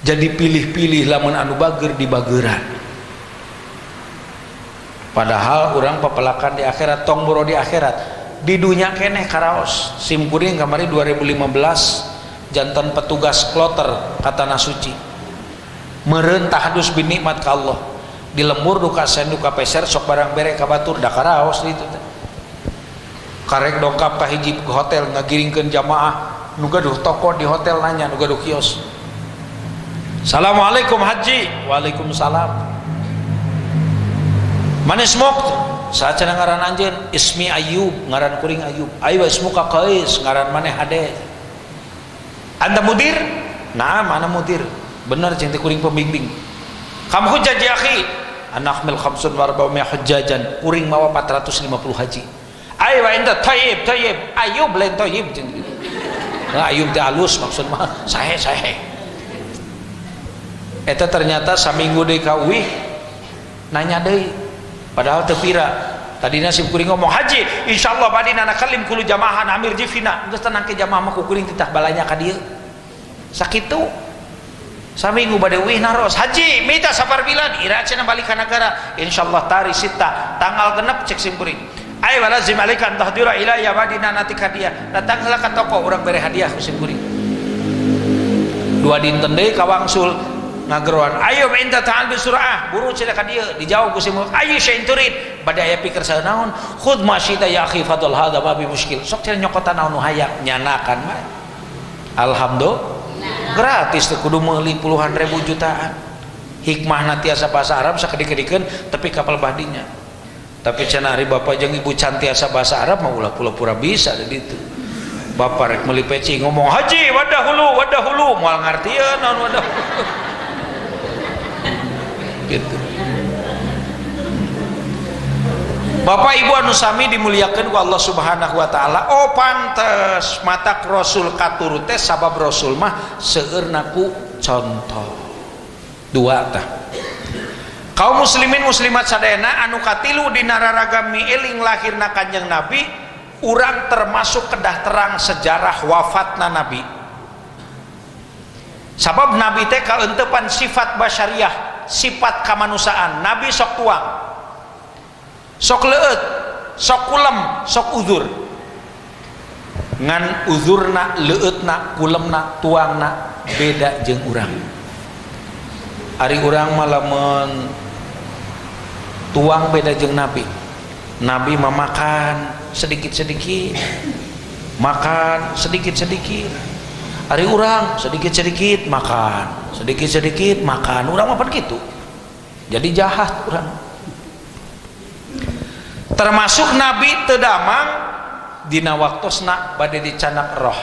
Jadi pilih-pilih lamun anu bager dibageran. Padahal urang pepelakan di akhirat, tong boro di akhirat. Di dunya keneh karaos. Sim kuring kamari 2015 jantan petugas kloter ka tanah suci. Meureun tahadus bin nikmat ka Allah. Di lembur duka sen duka peser sok barang bere ka batur da karaos ditu teh. Karek dongkap ka hiji ke hotel ngagiringkeun jamaah nu gaduh toko di hotel nanya nu gaduh kios. Assalamualaikum haji. Waalaikumsalam. Manis mok saha cenah ngaran anjeun? Ismi Ayub, ngaran kuring Ayub. Ayo ismuka Qais, ngaran maneh hade. Anta mudir? Nah, mana mudir? Bener jeung teh kuring pembimbing. Kam hujjaj ya akhi? Anak mil khamsun wa arba'umia hujjajan. Kuring mawa 450 haji. Ayo anta thayyib thayyib. Ayub lain thayyib jeung kitu. Nah, Ayub teh alus maksud mah sahe sahe. Eta ternyata saminggu deui ka uih nanya deui. Padahal teu pira. Tadina sim kuring ngomong haji, insyaallah badina nakalim kulu jamaahan amir jifina. Geus tenang ke jamaah mah ku kuring titah balanya ka dieu. Sakitu. Saminggu bade uih naros haji mita safar bilad ira cenah balik ka nagara insyaallah tari sita tanggal genep cek sim kuring. Ay walazim alaika an tahdira ila ya badina nanti ka dia. Datang heula ka toko urang bere hadiah ku sim kuring. Dua dinten deui ka wangsul ngageroan ayo minta ta'al bi sur'ah buru cenah ka dieu dijawab ku sim ayu syai'in turid bade aya pikir saeunaon khudh ma syita ya akhi fadl hadza ma bi muskil sok cenah nyokotan naon nu hayang nyanakan mah alhamdulillah gratis teh kudu meuli puluhan ribu jutaan hikmahna tiasa bahasa Arab sakedik-kedikeun tapi kapal bahdinya tapi cenah ari bapak jeung ibu can tiasa bahasa Arab mah ulah pura-pura bisa di ditu bapak rek meuli peci ngomong haji wadahulu wadahulu moal ngartieun naon wadahulu. Gitu. Bapak Ibu anu sami dimuliakeun ku Allah Subhanahu wa taala. Oh pantes matak Rasul katurut teh sabab Rasul mah seueurna ku contoh. Dua tah. Kaum muslimin muslimat sadayana anu katilu dina raraga mieling lahirna Kanjeng Nabi, urang termasuk kedah terang sejarah wafatna Nabi. Sabab Nabi teh kaeunteupan sifat basyariah, sifat kamanusiaan. Nabi sok tuang, sok leueut, sok kulem, sok uzur. Ngan uzurna, leueutna, kulemna, tuangna beda jeung urang. Ari urang mah lamun tuang beda jeung Nabi. Nabi mah makan sedikit-sedikit, makan sedikit-sedikit. Ari urang sedikit-sedikit makan, sedikit-sedikit makan. Urang mah pan kitu. Jadi jahat urang. Termasuk Nabi teu damang dina waktosna bade dicanak roh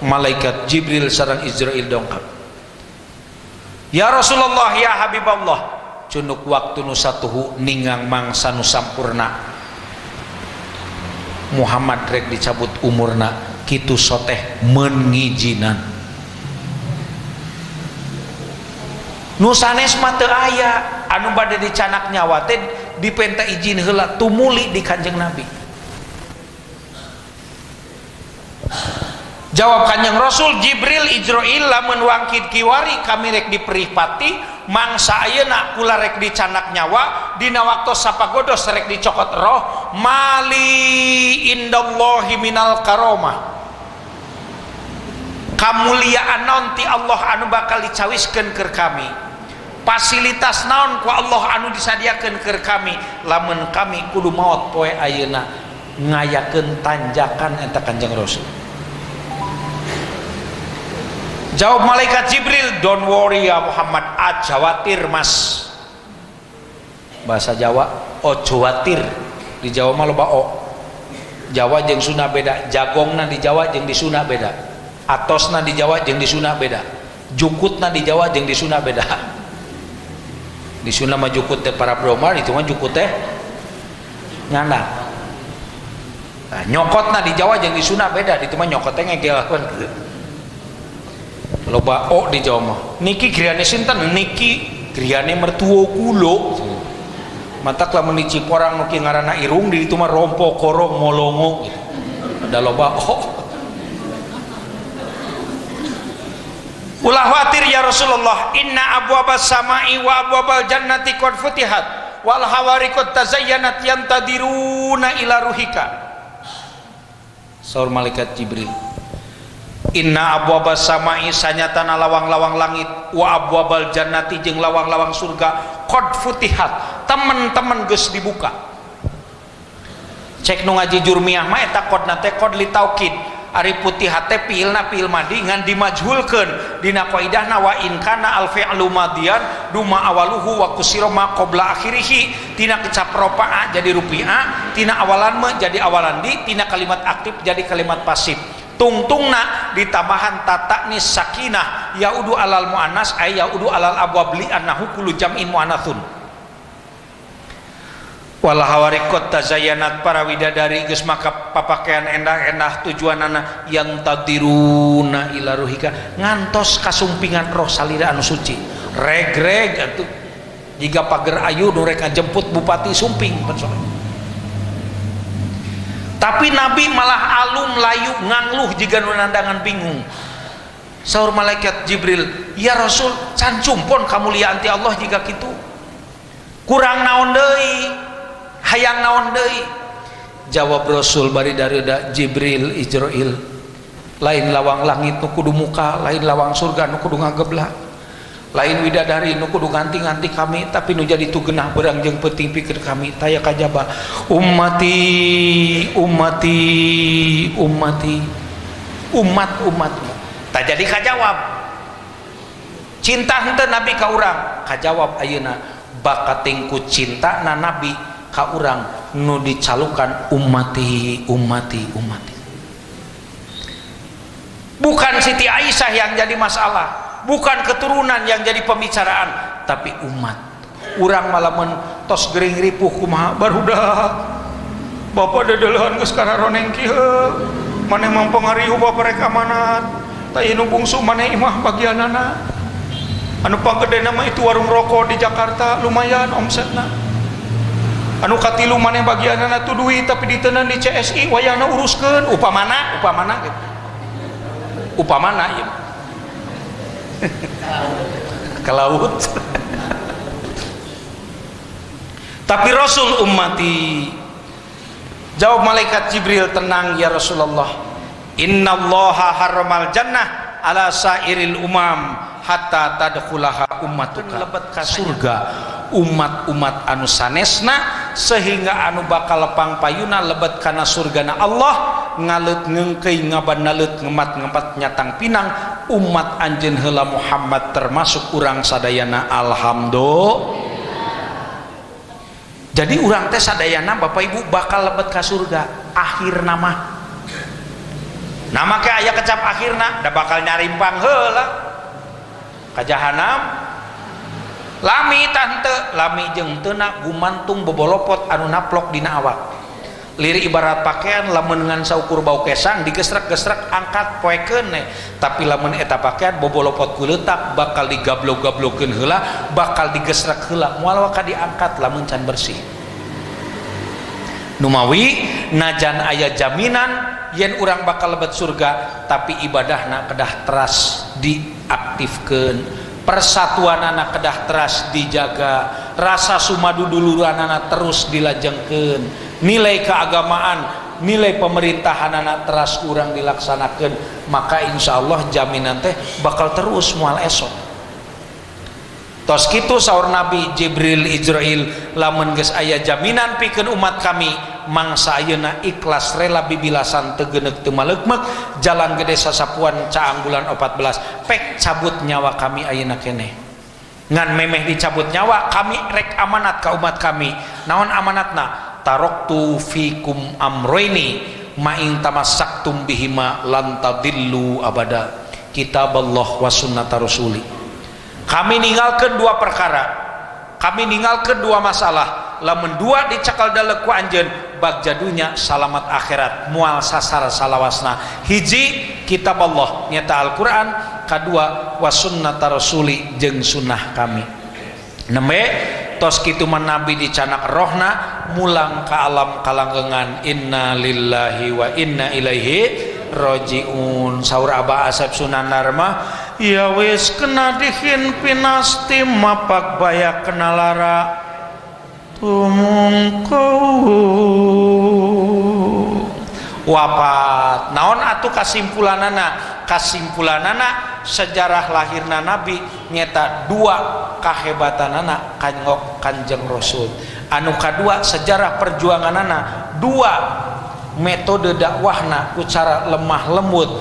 malaikat Jibril sareng Izrail dongkap. Ya Rasulullah, ya Habiballah, cunuk waktu nu satuhu ningang mangsa nu sampurna. Muhammad rek dicabut umurna kitu soteh mengijinan. Nu sanes mah teu aya anu bade dicanak nyawa teh dipenta izin heula tumuli di Kanjeng Nabi. Jawab Kanjeng Rasul, Jibril Ijroil lamun wangkid kiwari kami rek diperihpati mangsa ayeuna kula rek dicanak nyawa dina waktu sapagodos rek dicokot roh mali indallahi minal karomah. Kamuliaan naon ti Allah anu bakal dicawiskeun keur kami, fasilitas naon ku Allah anu disadiakeun keur kami lamun kami kudu maot poe ayeuna ngayakeun tanjakan eta Kanjeng Rasul. Jawab malaikat Jibril, don't worry ya Muhammad, aja watir mas. Bahasa Jawa, ojo watir. Di Jawa mah loba o. Jawa jeung Sunda beda, jagongna di Jawa jeung di Sunda beda, atosna di Jawa jeung di Sunda beda, jukutna di Jawa jeung di Sunda beda. Di Sunda mah jukut teh para bromar, itu mah jukut teh nyanda. Nah, nyokotna di Jawa jeung di Sunda beda, itu mah nyokot teh ngegel gitu. Loba o di Jawa mah. Niki griyane sinten? Niki griyane mertua kula. Matak lamun di Ciporang nu ki ngaranna irung di ditu mah rompo korong molongo gitu. Ada loba o. Ulah khawatir ya Rasulullah, inna abwabas samai wa abwabal jannati qad futihat wal hawari qad tazayyanat yantadiruna ila ruhika. Saur malaikat Jibril, inna abwabas samai sanyatana lawang-lawang langit wa abwabal jannati jeung lawang-lawang surga qad futihat, teman-teman geus dibuka. Cek nu ngaji jurmiyah mah eta qadna teh qad li taukid. Ari putihat teh fiilna fiil madi ngan dimajhulkeun dina qaidahna wa in kana al fi'lu madiyan duma awaluhu wa kusira ma qabla akhirih, tina kecap ropa'a jadi rupiah, tina awalan me jadi awalan di, tina kalimat aktif jadi kalimat pasif. Tungtungna ditambahan tataknis sakinah yaudu alal muannas ay yaudu alal abwab li annahu kullu jam'in muannatsun. Wala hawarikot tazayanat para widadari geus maka papakaian endah-endah tujuanana yang tadiruna ila ruhika ngantos kasumpingan roh salira anu suci. Reg-reg atuh jiga pager ayu nu rek ngajemput bupati sumping pensoe. Tapi Nabi malah alum layu ngangluh jiga nu nandangan bingung. Saur malaikat Jibril, ya Rasul, can cumpon kamuliaan ti Allah jiga kitu. Kurang naon deui, hayang naon deui. Jawab Rasul bari dareuda Jibril Ijroil, lain lawang langit nu kudu muka, lain lawang surga nu kudu ngageblak, lain widadari nu kudu nganti-nganti kami, tapi nu jadi tu genah berang jeung penting pikir kami taya kajaba ummati ummati ummati umat umatmu. Tak jadi kajawab cinta henteu Nabi ka urang, kajawab ayeuna bakating ku cinta na Nabi ka urang nu dicalukan ummati ummati ummati. Bukan Siti Aisyah yang jadi masalah, bukan keturunan yang jadi pembicaraan, tapi umat. Urang malamun tos gering ripuh kumaha barudak. Bapak dedeleuhan geus kararoneng kieu. Maneh mampengaruhi bapak rek amanat. Tah ieu nu bungsu maneh imah bagianana. Anu pagedena mah itu warung rokok di Jakarta lumayan omsetna. Anu katilu maneh bagianana tuh duit tapi diteunang di CSI wayahna uruskeun upamana upamana gitu. Upamana ieu. Ke laut. Tapi Rasul ummati. Jawab malaikat Jibril, tenang ya Rasulullah. Innallaha harramal jannah ala sairil umam hatta tadkhulaha ummatuka. Lebet ka surga umat-umat anu sanesna sehingga anu bakal lepang payuna lebet kana surgana Allah ngaleut ngeungkeuy ngabanalet ngemat-ngemat nyatang pinang umat anjeun heula Muhammad termasuk urang sadayana. Alhamdulillah. Jadi urang teh sadayana Bapak Ibu bakal lebet ka surga akhir nama. Nama ke aya kecap akhirna da bakal nyarimpang heula ka jahanam. Lami tante lami jeung teuna gumantung bobolopot anu naplok dina awak. Lir ibarat pakaian lamun ngan saukur bau kesang digesrek-gesrek angkat poekeun tapi lamun eta pakaian bobolopot kuleutak bakal digablog-gablokeun heula bakal digesrek heula moal waka diangkat lamun can bersih. Numawi najan aya jaminan yen urang bakal lebet surga tapi ibadahna kedah teras diaktifkeun, persatuanana kedah teras dijaga, rasa sumaduduluranana terus dilajengkeun, nilai keagamaan, nilai pemerintahanana teras urang dilaksanakeun, maka insyaallah jaminan teh bakal terus moal esok. Tos kitu saur Nabi Jibril Ijrail lamun geus aya jaminan pikeun umat kami mangsa ayeuna ikhlas rela bibilasan teu geuneuk teu maleukmeuk jalan gede sasapuan caang bulan 14 pek cabut nyawa kami ayeuna keneh. Ngan memeh dicabut nyawa kami rek amanat ka umat kami. Naon amanatna? Taroktu fikum amroini ma in tamassaktum bihima lan tadillu abada. Kitaballah wa sunnata rasuli. Kami ninggalkeun dua perkara, kami ninggalkeun dua masalah. Lamun dua dicakal dalek ku anjeun bagja dunya salamat akhirat moal sasar salawasna. Hiji kitab Allah nyata Al-Qur'an, kadua wa sunnata rasuli jeung sunnah kami. Nembe tos kitu mah Nabi dicanak rohna mulang ka alam kalanggengan inna lillahi wa inna ilaihi rajiun. Saur Abah Asep Sunandar mah ya wis kena dihin pinasti mapak bayak kena lara tumungkau wapat. Naon atuh kasimpulanana? Kasimpulanana sejarah lahirna Nabi nyeta dua kahebatanana kanggo Kanjeng Rasul. Anu kadua sejarah perjuanganana dua metode dakwahna ku cara lemah lembut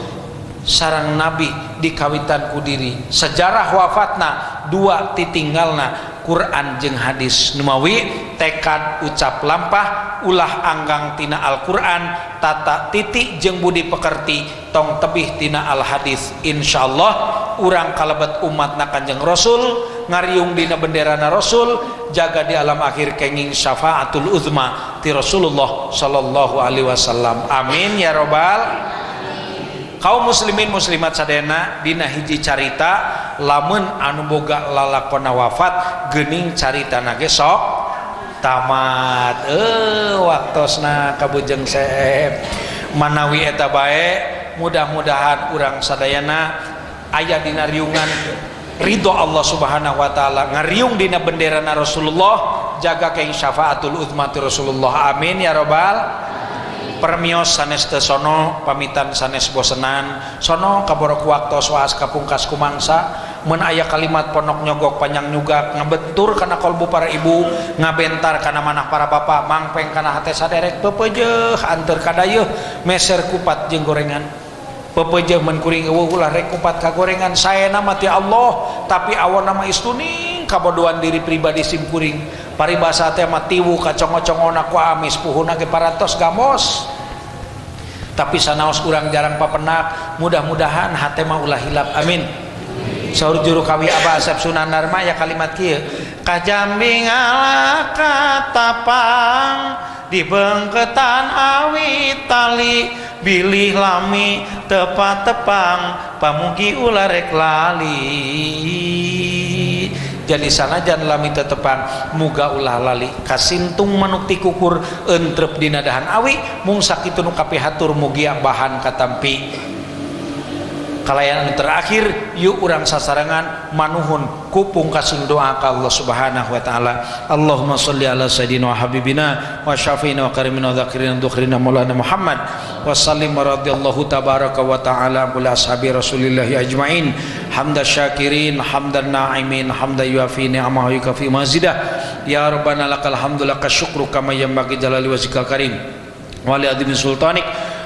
sarang Nabi dikawitan ku diri. Sejarah wafatna dua titinggalna Quran jeung hadis. Numawi tekad ucap lampah ulah anggang tina Al-Quran tata titik jeung budi pekerti tong tebih tina al hadis. Insyaallah urang kalebet umatna Kanjeng Rasul ngariung dina benderana Rasul jaga di alam akhir kenging syafaatul uzma ti Rasulullah sallallahu alaihi wasallam. Amin ya robbal. Kaum muslimin muslimat sadayana dina hiji carita lamun anu boga lalakona wafat geuning caritana ge sok tamat. Waktosna kabujeng seep manawi eta bae mudah-mudahan urang sadayana aya dina riungan ridho Allah Subhanahu wa taala, ngariung dina benderana Rasulullah, jaga keng syafaatul uzma ti Rasulullah. Amin ya robbal. Permios sanes teu sono pamitan sanes bosenan sono kaborok waktos waas kapungkas kumangsa mun aya kalimat ponok nyogok panjang nyugak ngabentur kana kolbu para ibu ngabentar kana manah para bapak mangpeng kana hate saderek pepeujeuh anteur kadayeuh meser kupat jeung gorengan pepeujeuh mun kuring eueuh ulah rek kupat ka gorengan saena mah ti Allah tapi awon mah istuning kabodohan diri pribadi sim kuring paribasa teh mah tiwu kacongo-congona ku amis puhuna ge parantos gamos. Tapi sanaos urang jarang papenak, mudah-mudahan hate mah ulah hilap. Amin. Saur juru kawi Abah Asep Sunandar mah ya kalimat kieu kajambi ngalah katapang dibengketan awi tali bilih lami tepat tepang pamugi ulah rek lali. Jadi sanajan lami tetepang muga ulah lali kasintung manuk ti kukur entrep dina dahan awi mung sakitu nu kapihatur mugia bahan katampi. Kalayan terakhir yuk urang sasarengan manuhun kupung kasun doa ka Allah Subhanahu wa taala. Allahumma sholli ala sayyidina wa habibina wa syafiina wa karimina wa dzakirina dukhrina maulana Muhammad wa sallim radhiyallahu tabaraka wa taala ala ashabi rasulillah ajmain hamda syakirin hamdan na'imin hamda yuafi ni'amahu yukafi mazidah ya rabbana lakal hamdu lakas syukru kama yanbaghi jalali wajhikal karim wa li azimi sultanik.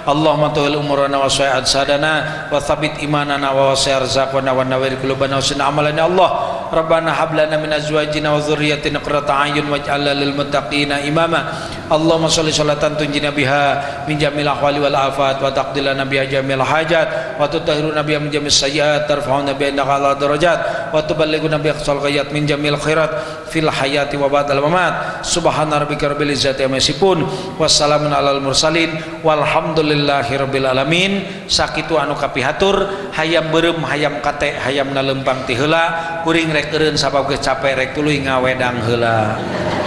Allahumma tawil umurana wa sa'ad sadana wa thabit imanana wa wasi' arzaqana wa nawwir qulubana wa sin amalana ya Allah. Rabbana hab lana min azwajina wa dhurriyyatina qurrata a'yun waj'alna lil muttaqina imama. Allahumma sholli sholatan tunjina biha min jamil ahwali wal afat wa taqdi lana biha jamil hajat wa tutahhiruna biha min jamis sayyiat tarfa'una biha indaka ala darajat wa tuballighuna biha aqsal ghayat min jamil khairat fil hayati wa ba'dal mamat. Subhana rabbika rabbil izzati amma yasifun wassalamun alal mursalin walhamdulillahirabbil alamin. Sakitu anu kapihatur hayam beureum hayam kate hayam nalempang ti heula kuring rek eureun sabab geus capek rek tuluy ngawedang heula.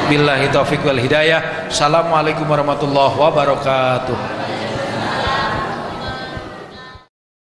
Billahi taufik wal hidayah. Assalamualaikum warahmatullahi wabarakatuh.